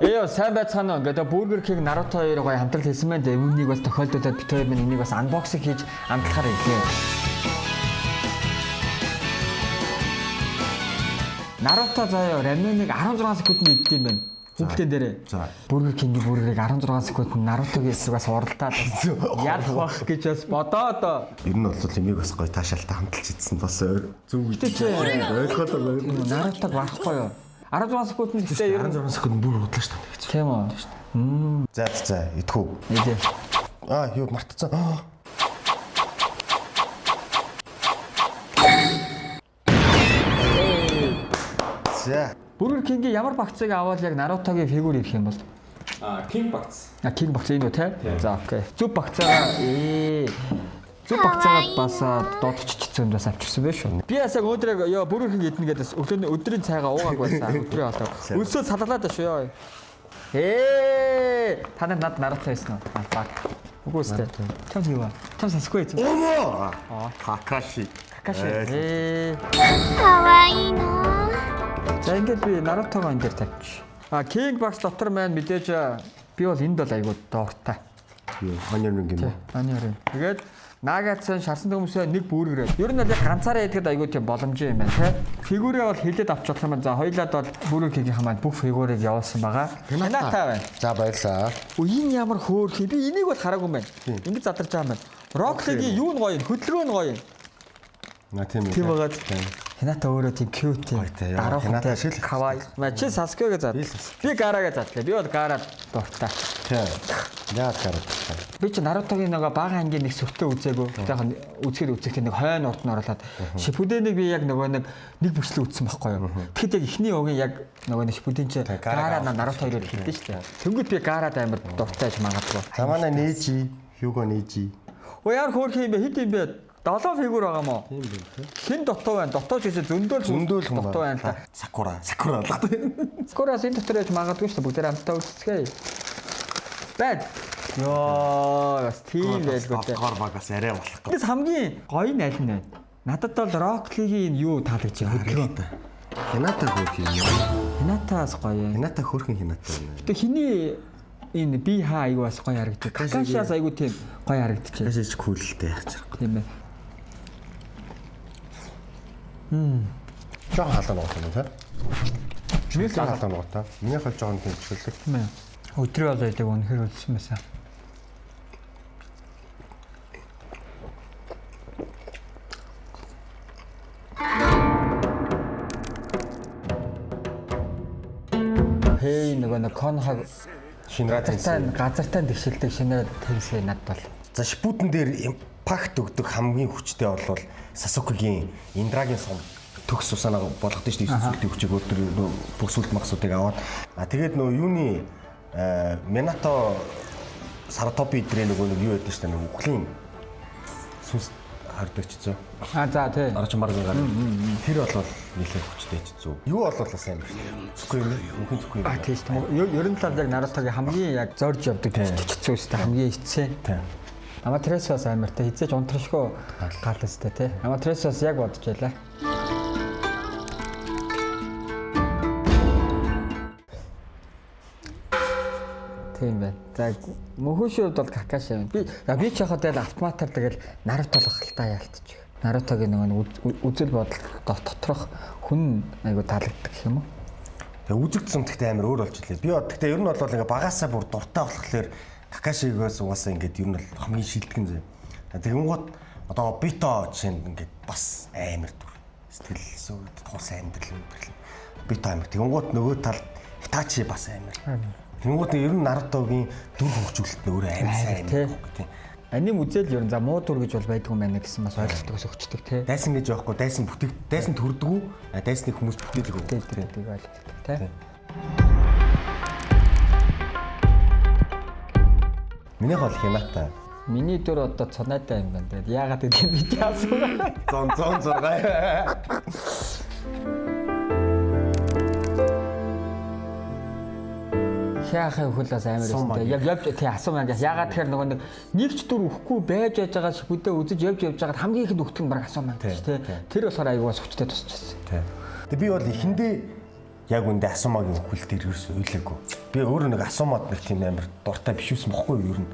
Ээ, сайн байцгаана уу. Ингээд Burger King Naruto хоёр гоё хамтрал хийсэн байна. Тэгээ үүнийг бас тохиолдуулаад бит хоёр минь энийг бас unboxing хийж амтлахаар ирлээ. Naruto заяа раменыг 16 секундэд иддэг юм байна. Хүүхдэн дээрээ. За. Burger King-ийн бургерийг 16 секундэд Naruto-гийн эсрэг бас уралдаад бас ялах бах гэж бас бодоод. Ер нь бол эмийг бас гоё таашаалтай хамталж идсэн бас зөв гэж Гэтэ чи ойлгоод байгаа. Naruto-г барахгүй юу? 16 секундэд гэхдээ ер нь 16 секунд бүр удлаа шүү дээ. тийм үү? За за, идэхүү. Мэдээ. Аа, юу мартцсан. За. Burger King-ийн ямар багцыг аваад яг Naruto-гийн фигүр ирэх юм бол? А, King багц. А, King багц энэ үү те? За, окей. Зүв багцаа зүв багцаагаа бас дуудчихсан юм бас авчирсан байх шүү. Би бас яг өнөөдөр яг ёо Burger King идэнэ гэдээс өглөөний өдрийн цайгаа уугааг байсан. Өдрийн хоолой. Өлсөө салгалаад байна шүү ёо. Та нар над Naruto байсан уу? А, баг. Үгүй үстэй. Чам юу вэ? Чам сонсохгүй байсан. Омо. Какаши. Какаши. Ээ. かわいいな За, ингээд би Naruto-го энэ дээр тавьчих. А, King Box дотор маань мэдээж би бол энд бол айгуу дуртай. Юу, onion ring юм уу? Ани орой. Тэгээд нагацсан шарсан төмсөө нэг бүргэрээ. Ер нь бол яг ганцаараа идэхэд айгүй тийм боломжтой юм байна те. Фигүрээ бол хилээд авч болох юм байна. За, хоёлаад бол бүрэг хийх маань бүх фигүрийг явуулсан байгаа. Хината байна. За, баярлаа. Өө, энэ ямар хөөрхий. Би энийг бол хараагүй юм байна. Ингэж задарч байгаа юм байна. Роклигийн юу нь гоё юм? Хөдөлгөөн нь гоё юм. На, тийм үү. Тийм байгаад Хината өөрөө тийм cute юм. Гоё те, яа, Даруухантай Хината шиг л кавай. Ма чи Сасукегээ зад. Би Сасуке. Би Гарагаа задлаа. Би бол Гара дуртай. Тийм. Яа гараад. Би чи Наруто-гийн нөгөө бага ангийн нэг сүртэй үзээгүй. Гэтэ яг үзэхээр үзэхдээ нэг хойно урд нь оруулаад Шиппуденийг би яг нөгөө нэг нэг бүслээ үзсэн байхгүй юу. Тэгэхэд яг эхний угийн яг нөгөө нэг Шиппуден чи Гара Гара на Наруто хоёроор хэлдэж шүү дээ. Тэнгүүд би Гарад амар дуртай ч магадгүй. За, манай Нээжи, Хьюго Нээжи. Өө, ямар хөөрхөн юм бэ? Хэд юм бэ? 7 фигүр байгаа мó? Тийм байх те. Хэн дутуу байна? Дутуу ч гэсэн зөндөөл Зөндөөл хүн дутуу байна л та. Сакура, Сакура алгад. Скораас энэ дотор яж магадгүй шүү дээ. Бүгдээр хамтдаа үзцгээе. Бад. Йоо, бас тийм байлгүй дээ. Гор багаас арай болохгүй. Эндээс хамгийн гоё нь аль нь вэ? Надад бол Rock League-ийн юу таалагдж байна? Хөдөлгөөн. Хината хөөрхөн юм. Хинатаас гоё юм. Хината хөөрхөн хината юм. Гэтэ хиний энэ би хаа айгу бас гоё харагдчих. Какашиас айгу тийм гоё харагдчих. Какаши ч кул л дээ яах чарга. Тийм ээ. Жохон халуун нугат юм те. Миний Жохон халуун нугат та. Минийх бол жохон тийм чиглэг. Тийм ээ. Өдрийн бол байдаг үнэхэр өлсөн байсан. Хей, нөгөө нэг Конхаг Шинра газартай тэнсэн. газартай тэгшилдэг шинэ тэнсээ над бол. За, Шиппуден дээр импакт өгдөг хамгийн хүчтэй бол Сасукигийн Индрагийн сум төгс усаанаа болгодог шүү дээ. Сүлтийн хүчийг өдөр бүх сүлт магсуудыг аваад. А, тэгээд нөгөө юуны Минато Саратоби дээрээ нөгөө нэг юу байдаг шүү дээ. Нөгөө үхлийн сүнс хардаг ч зөө. А, за тий. Орч марган гар. Тэр бол нэлээд хүчтэй ч зүү. Юу бол бас амар шүү дээ. Зүггүй юм. Мөнхийн зүггүй юм. А, тийм шүү дээ. Ер нь л яг Наруто-гийн хамгийн яг зорж явдаг чичсэн үстэй хамгийн эцсийн. Тийм. Аматерасу бас амар те, хизээж унтрашгүй гал өстэй те. Аматерасу бас яг бодож байлаа. Тийм байна. За, мөнхөшийн хувьд бол Какаши юм. Би за, би ч яхад тэгэл автоматар тэгэл Наруто л хальтаа яалтчих. Наруто-гийн нөгөө нэг үзэл бодол доторх хүн айгу таалагддаг гэх юм уу? Тэгээ үзэгдсэн гэхдээ амар өөр болж илээ. Би бод гэхдээ ер нь бол ингээ багасаа бүр дуртай болохоор Какашигоос угаасаа ингээд ер нь бол хамгийн шилдэгэн зэ. Тэгэнгүүт одоо Бито жишээ нь ингээд бас амар дүр. Сэтгэл зүйд тус амьдрал амьдрал. Бито амар. Тэгэнгүүт нөгөө талд Хитачи бас амар. Тэгэнгүүт ер нь Наруто-гийн дүр хөгжүүлэлт нь өөрөө амар сайн тий. юм. Тий. Аним үзэл ер нь за муу дүр гэж бол байдгүй юм байна гэсэн бас ойлголтоос өгчдөг те. Дайсан гэж байхгүй, дайсан бүтээг, дайсан төрдгүү, дайсныг хүмүүс бүтээдэг. Тэ тэрийг ойлгодог те. Минийх бол Хината. Миний дүр одоо цунаатай юм байна. Тэгээд яагаад гэдгийг би асуугаа. 106. Хяахын хөл бас амар Сум өстэй. Яв явж тий асуу маань. Яагаад тэгэхээр нөгөө нэг нэг ч дүр өхгүй байж байж байгаа шүдэ үзэж явж явж байгаад хамгийн ихэнд өгдөг нь баг асуу маань гэж тий. Тэр болохоор аягүй бас хүчтэй тусчихсан. Тий. Тэг би бол эхэндээ Яг үндэ Асумагийн үхэл дээр ерөөсөө уйлаагүй. Би өөрөө нэг Асумад нэг тийм амар дуртай биш байсан бохгүй юу ер нь.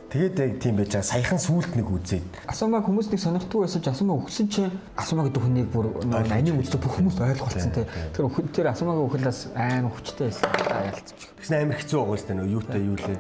Тэгээд яг тийм байж байгаа. Саяхан сүулт нэг үзээд Асумаг хүмүүс нэг сонирхдаг байсан ч Асума өгсөн чинь Асума гэдэг хүнийг бүр аним үздэг бүх хүмүүс ойлголцсон тий. Тэр тэр Асумагийн үхэл бас амар хүчтэй байсан. Ялцчих. Тэгсэн амар хэцүү байгаа шүү дээ нөө юутай юу лээ.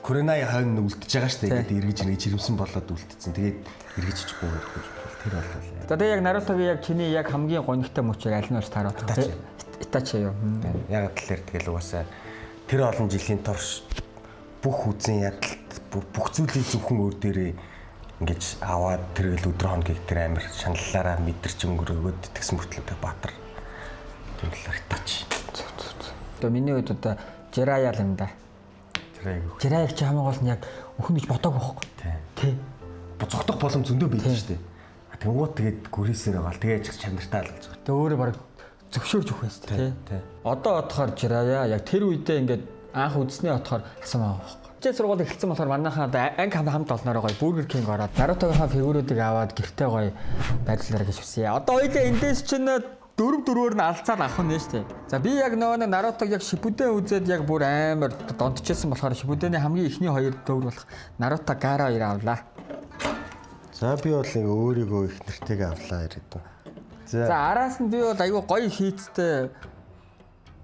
Куренай хойно нь үлдчихэж байгаа шүү дээ. Ингээд эргэж эргэж жирэмсэн болоод үлдсэн. Тэгээд эргэж ичихгүй өрхөж тэр болоо. За тэгээ яг Нарутогийн яг чиний яг хамгийн гонигтай мөч яг аль нь болж таарав? Итачи. Итачи юу? Яг талаар тэгэл угаасаа тэр олон жилийн турш бүх үзэн ядалт бүх зүйлийг зөвхөн өөр дээрээ ингэж аваад тэргээл өдөр хоногийг тэр амар шаналлаараа мэдэрч өнгөрөөгөөд тэгсэн мөртлөө тэр Баатар тэр талаар Итачи. Одоо миний хувьд одоо Жирая л юм да. Тэр айгүй. Жираяг чи хамгийн гол нь яг өхөн гэж бодоагүй байхгүй. Тий. Тий. Зогтох боломж зөндөө байдаг шүү дээ. Тэнгуут тэгээд гүрээсээр байгаа л тэгээд ч чанартай л болж байгаа. Тэгээ өөрөө баг зөвшөөрч өгөх байсан тий. Тий. Одоо бодохоор Жирая яг тэр үедээ ингээд анх үзсний бодохоор асуумаа байхгүй. Хичээл сургууль эхэлсэн болохоор манайхаа одоо анги хамт олноороо гоё Burger King ороод Нарутогийнхаа фигуруудыг аваад гэртээ гоё байрлалаар гэж хүсье. Одоо хоёлаа эндээс чинь дөрөв дөрөөр нь алцаад авах нь шүү дээ. За би яг нөгөө нэг Нарутог яг Shippuden үзээд яг бүр амар донтчихсан болохоор Shippuden-ийн хамгийн эхний хоёр төвөр болох Наруто Gaara хоёр авлаа. За би бол нэг өөрийгөө их нэртэйг авлаа ирээд. За За араас нь би бол айгүй гоё хийцтэй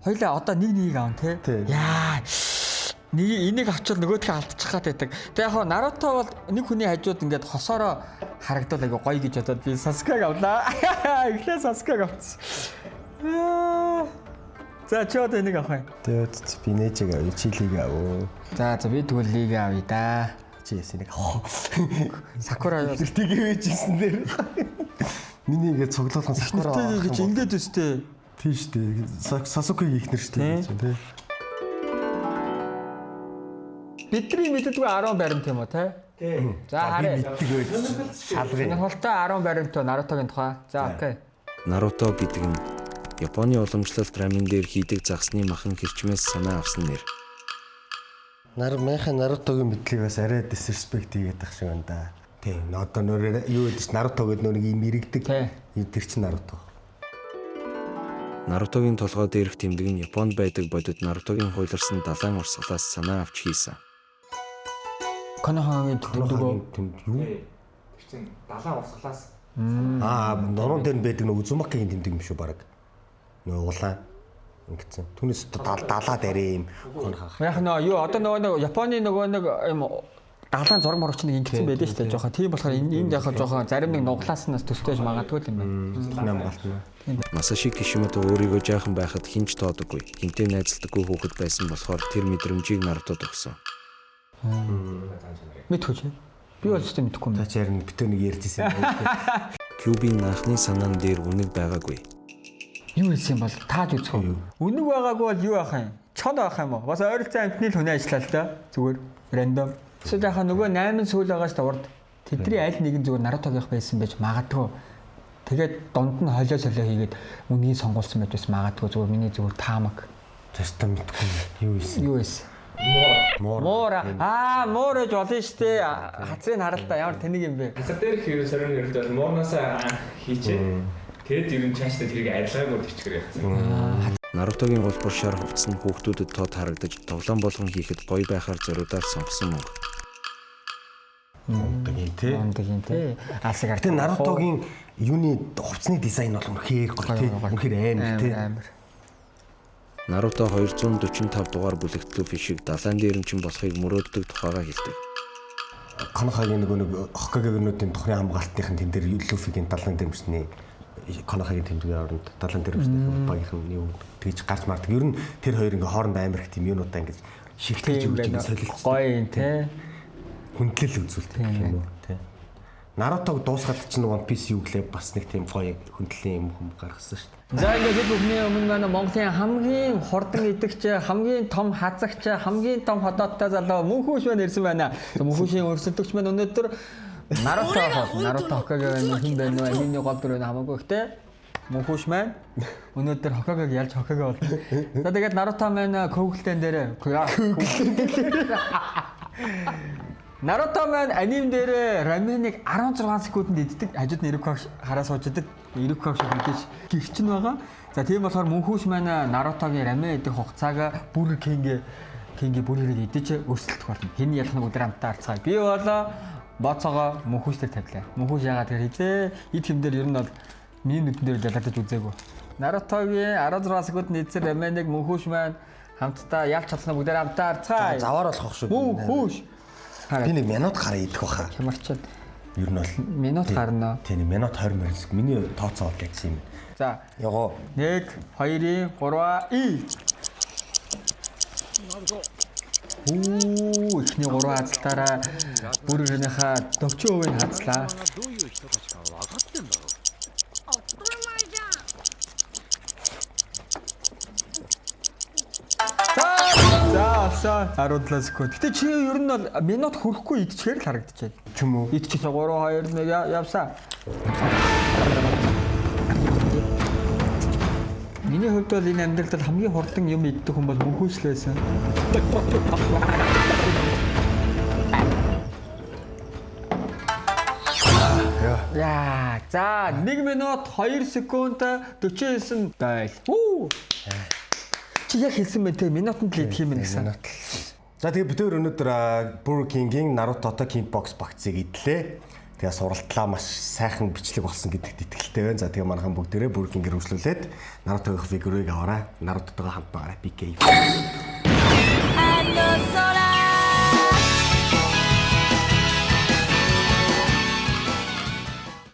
хоёлаа одоо нэг нэгийг авна те. Тий. Яа. Нэг энийг авчвал нөгөөх нь алдчих гад байдаг. Тэгээ яг хоо Наруто бол нэг хүний хажууд ингээд хосоороо харагдвал айгүй гоё гэж бодоод би Сасукаг авлаа. Эхлээ Сасукаг авчихсан. Аа. За чи одоо энийг авах юм. тэгээд би нээжиг авъя, чилийг аваа. За за би тэгвэл лиг авъя да. Чи ясэнийг авах. Сакура юу? Нэртэйг вэжсэн дээр. Миний ингээд цуглуулхан сакура Нэртэйг гэж ингээд өстэй. Тийм шүү дээ. Сасукиг их нэр шүү дээ. Тий. Бидний мэддэггүй 10 баримт юм уу те? Тий. За харъя. Мэддэг байж шалгая. Сонирхолтой 10 баримт Нарутогийн тухай. За окей. Наруто гэдэг нь Японы уламжлалт рамен дээр хийдэг загсны махан хэрчмээс санаа авсан нэр. Нар майхан Нарутогийн мэдлийг бас арай disrespect хийгээд тах шиг байна да. Тийм. Одоо нөр юу гэдэг чинь Наруто гэдэг нөр нэг юм иргэдэг. Тий. Тэр чинь Наруто. Нарутогийн толгой дээрх тэмдэг нь Японд байдаг бодит Нарутогийн хуйларсан далайн урсгалаас санаа авч хийсэн. Конохагийн тэмдэг Тэнд юу? Тий. Тэр чинь далайн урсгалаас Аа, нуруунд дээр нь байдаг нөгөө Узумакигийн тэмдэг юм шүү баг. Нөгөө улаан ингэсэн. Түүнээс далаа дээрээ юм конхах. Яг нөө юу одоо нөгөө нэг Японы нөгөө нэг юм далайн зураг морогч нэг ингэсэн байдаг шүү дээ. Жохон тийм болохоор энэ энд яг жохон зарим нэг нуглааснаас төстэйж магадгүй л юм байна. Нам галтна. Масаши Кишимото өөрийгөө жаахан байхад хинч тоодоггүй, хинтэй найзалдаггүй хүүхэд байсан болохоор тэр мэдрэмжийг Нарутод өгсөн. Мэдгүй чи. Би бол өстэй мэдэхгүй юм. За чи харин битүү нэг ярьж ирсэн юм. Кюбийн анхны санаан дээр үнэг байгаагүй. Юу хэлсэн юм бол тааж үзэх үү? Үнэг байгаагүй бол юу байх юм? Чон байх юм уу? Бас ойролцоо амтны л хүнээ ажиллаа л да. Зүгээр рандом. Эсвэл яхаа нөгөө 8 сүүл байгаа шүү дээ урд. Тэдний аль нэгэн зүгээр Нарутогийнх байсан байж магадгүй. Тэгээд дунд нь холио солио хийгээд үнийг сонгуулсан байж бас магадгүй зүгээр миний зүгээр таамаг. Тэстэ мэдгүй юу ийсэн. Юу байсан? Муур. Муур. Аа, муур гэж болно шүү дээ. Хацрыг харалтаа ямар тэнэг юм бэ? Хасар дээрх ер нь сорин ерөнхийдөө бол муурнаасаа анх хийчээ. Тэгэд ер нь цаашдаа тэрийг арилгаагүй төчгөр явцсан. Нарутогийн гол шар хувцас нь хүүхдүүдэд тод харагдаж тоглоом болгон хийхэд гоё байхаар зориудаар сонгосон мөнгө. Ундаг юм тий. Ундаг юм тий. Алсаг ард. Гэтэ Нарутогийн юуны хувцсны дизайн бол үнэхээр гоё тий. Үнэхээр амар тий. Амар. Наруто 245 дугаар бүлэгт Луфи шиг далайн дээрэмчин болохыг мөрөөддөг тухайгаа хэлдэг. Конохагийн нөгөө нэг Хокагенуудын тухрын хамгаалтынхын тэн дээр Луфигийн далайн дэрэмчний Конохагийн тэмдгийн оронд далайн дэрэмчний багийнхан юу тэгж гарч мардаг. Ер нь тэр хоёр ингээ хооронд амар их тийм юунуудаа ингээ шигтгэж Тийм өгч байна. ингээ солилцдог. Гоё юм тий. Хүндлэл үзүүлдэг гэх юм уу тий. Нарутог дуусгаад чинь One Piece юу гэлээ бас нэг тийм гоё хүндлийн юм хүм гаргасан шүү дээ. За ингээд бид бүхний өмнө маань Монголын хамгийн хурдан идэгч, хамгийн том хазагч, хамгийн том ходооттой залуу Мөнхүүш маань ирсэн байна. За Мөнхүүшийн өрсөлдөгч маань өнөөдөр Наруто бол Наруто Хокаге байна уу, хэн байна вэ? Миний гол дүр байна хамаагүй ихтэй. Мөнхүүш маань өнөөдөр Хокагег ялж Хокаге болно. За тэгээд Наруто маань Көгөлтэн дээр Көгөлтэн дээр Наруто маань аним дээр раменыг 16 секундэд иддэг. Хажууд нь Ирука хараа сууж идэг. Ирука шиг мэдээж гэрчин байгаа. За тийм болохоор мөнхүүш маань Нарутогийн рамен идэх хугацааг Burger King-гээ King-ийн бүрэрийг идэж өрсөлдөх болно. Хэн ялах нь өдөр хамтдаа харцгаая. Би болоо боцоогоо мөнхүүш дээр тавилаа. Мөнхүүш ягаад тэр хизээ ид хэм дээр ер нь бол миний нүдэн дээр ялагдаж үзээгүй. Нарутогийн 16 секундэд идсэн раменыг мөнхүүш маань хамтдаа ялч чадсан бүгдээр хамтдаа харцгаая. Заваар болох шүү. Мөнхүүш. Би нэг минут гараа идэх баха. Хямарчаад Ер нь бол минут гарна. Тийм нэг минут 20 морин. Миний тооцоо бол гэсэн юм. За Ягоо. 1 2 3 и. Үу эхний 3 хазалтаараа бүрийнхээ 40% нь хазлаа. За олсоо 17 секунд. Гэтэ чи ер нь бол минут хүрэхгүй идчихээр л харагдчихэв. Ч юм уу. Идчихсэн 3 2 1 явсаа. Миний хувьд бол энэ амьдралд бол хамгийн хурдан юм иддэг хүн бол мөнхөөс л байсан. Яа, за 1 минут 2 секунд 49 дойл. Үү. Чи яг хэлсэн мэн те минутанд л идэх юм гэсэн. Минут л. За тэгээ бид өөр өнөөдөр Burger King-ийн Naruto-той King Box багцыг идлээ. Тэгээ суралтлаа маш сайхан бичлэг болсон гэдэгт итгэлтэй байна. За тэгээ манайхан бүгдээрээ Burger King-ээр үргэлжлүүлээд Naruto-гийн фигурыг аваарай. Naruto-тойгоо хамт байгаарай. BK. あの空